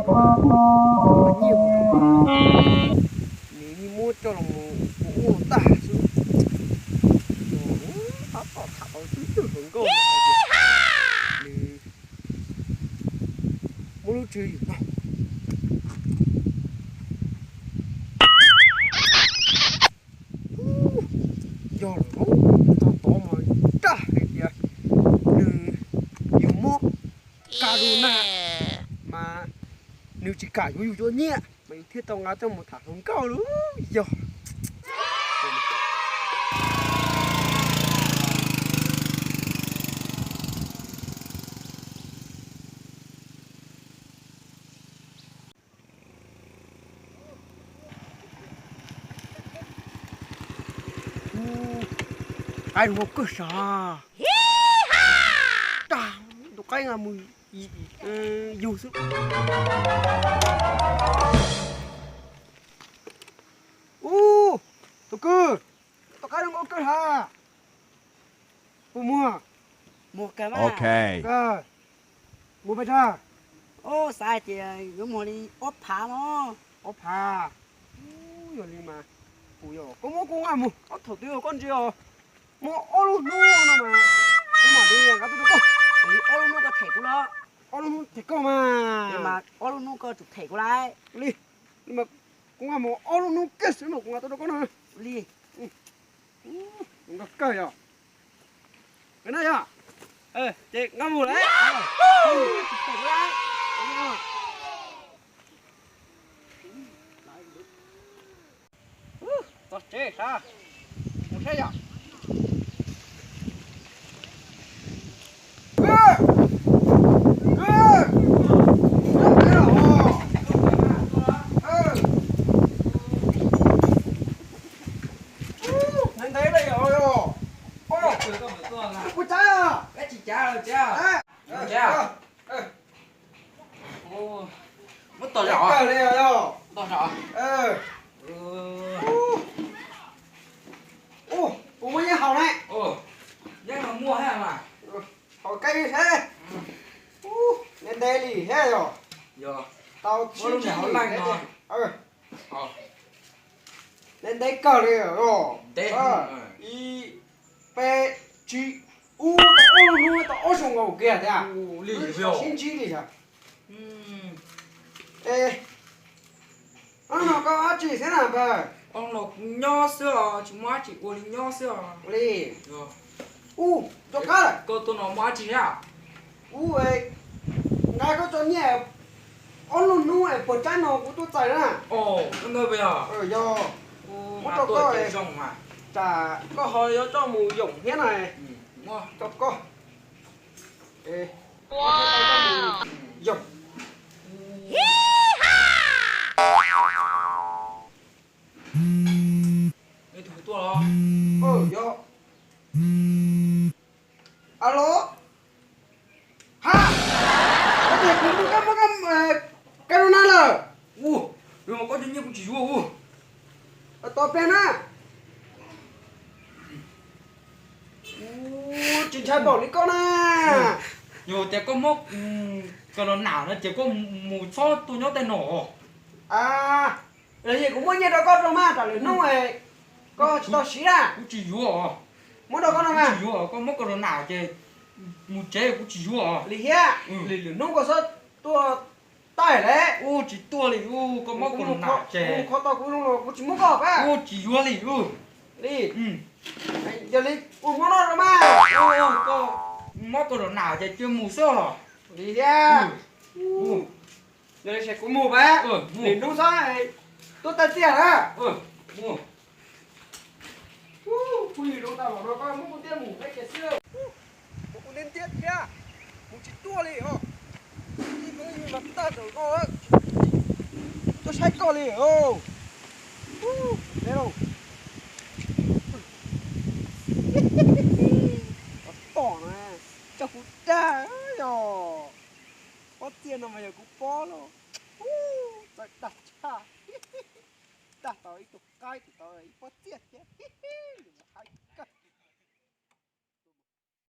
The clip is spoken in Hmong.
Nyiaj kuv rau nws yeej muab coj los mus ua ub ua tag xwb. Tab tom tham tau twb twg hluas nkauj hais tias nws muab lub tswv yim no. Yog lawm, tau tod mas dag hais tias nws yuav muab ka du na, mas nws tsis kam yuav yus cov nyiaj mas yus thiaj tau nqa coj mus tham hluas nkauj lawm yog. Qaib ua kawg sav. Dag, tus qaib nqa mus yug xwb. Ub, tus kwv, tus qaib no ua kawg sav. Puas muag? Muag kawg mas. Mus pes tsawg? Ub, xav hais tias yuav muag li ob phav no. Ob phav? Ub, yog li mas kuv yog koj muab kuv nqa mus ob thaum twg koj ntsia os. Muaj ob lub hnub no mas kuv mam li nqa tuaj rau koj. Li ob lub hnub koj them kuv los? Ob lub hnub them koj mas. Mas ob lub hnub koj tsum them kuv lauj. Li, li mas kuv nqa mus ob lub hnub kiag xwb mas kuv nqa tuaj rau koj no. Li. Nkag kawg yog. Peb na yog. Ces nqa mus lawm. Txog tsev sab, mus saib yom. Ntev ntev li os. Kuv cav. Tsis cav, tsis cav. Muab tog zog. Tog zog. Kuv muaj yeeb haus ne. Yeeb haus muaj thiab mas. Haus keb thiab. Ntev ntev li thiab yog. Tau tsib ntsib li thiab. Ntev ntev kawg li os. Ib, peb, tsib, ub, tau ob lub hnub tau ob xyoos nkaus kiag tiag. Sib ntsib li yog. Es, no koj dab tsi thiab na npawg? Os, no kuv nyob xwb os, tsis muaj dab tsi ua li, nyob xwb os. Li. Ub, rov qab lawm. Koj tuaj no muaj dab tsi thiab? Ub, nqa koj tso nyiaj ob lub hnub es puas tsaib no kuv tuaj txais na. Yog. Muab rau koj. Tsam koj ho yuav coj mus yoom thiab na. Rau koj. Yoom. Yog. Alo. Ha, kuv tias kuv muab koj, muab koj ka rau na lawm. Ub, koj cov nyiaj kuv tsis yuav ub. Tos pliag na. Tsis ntshai npaum li koj na. Yog tias koj muab ka los nam no ces koj mus txhob tuaj nyob tej no. Los yog kuv muab nyiaj rau koj rau mas, tam lwm hnub koj tsis tau siv na. Kuv tsis yuav. Muab rau koj no mas. Kuv tsis yuav, koj muab ka los nam ces mus tsev, kuv tsis yuav. Li thiab, lwm lwm hnub koj txhob tuaj taij lawm. Ub, tsis tuaj li ub, koj muab ka los nam ces kuv tsis muab koj pab. Ub, tsis yuav li ub. Li. Yog li kuv muab no rau mas. Muab ka los nam ces cia mus xwb. Li thiab. Yog li ces kuv mus pab, lwm hnub txhob tuaj taij tiag na. Kuv yim zoo tas mam no koj muab kuv tiab mus peb kiag xwb. Kuv ntiab ntiab thiab, mus tsis tuaj li os. Ib hnub mas tag zaum no tuaj saib koj li os. Tom na, coj kuv dag yog. Pob txiaj no mas yog kuv pob los. Txawm dag tshaj. Dag tau ib tug qaib, tau ib pob txiaj thiab. Haib kawg.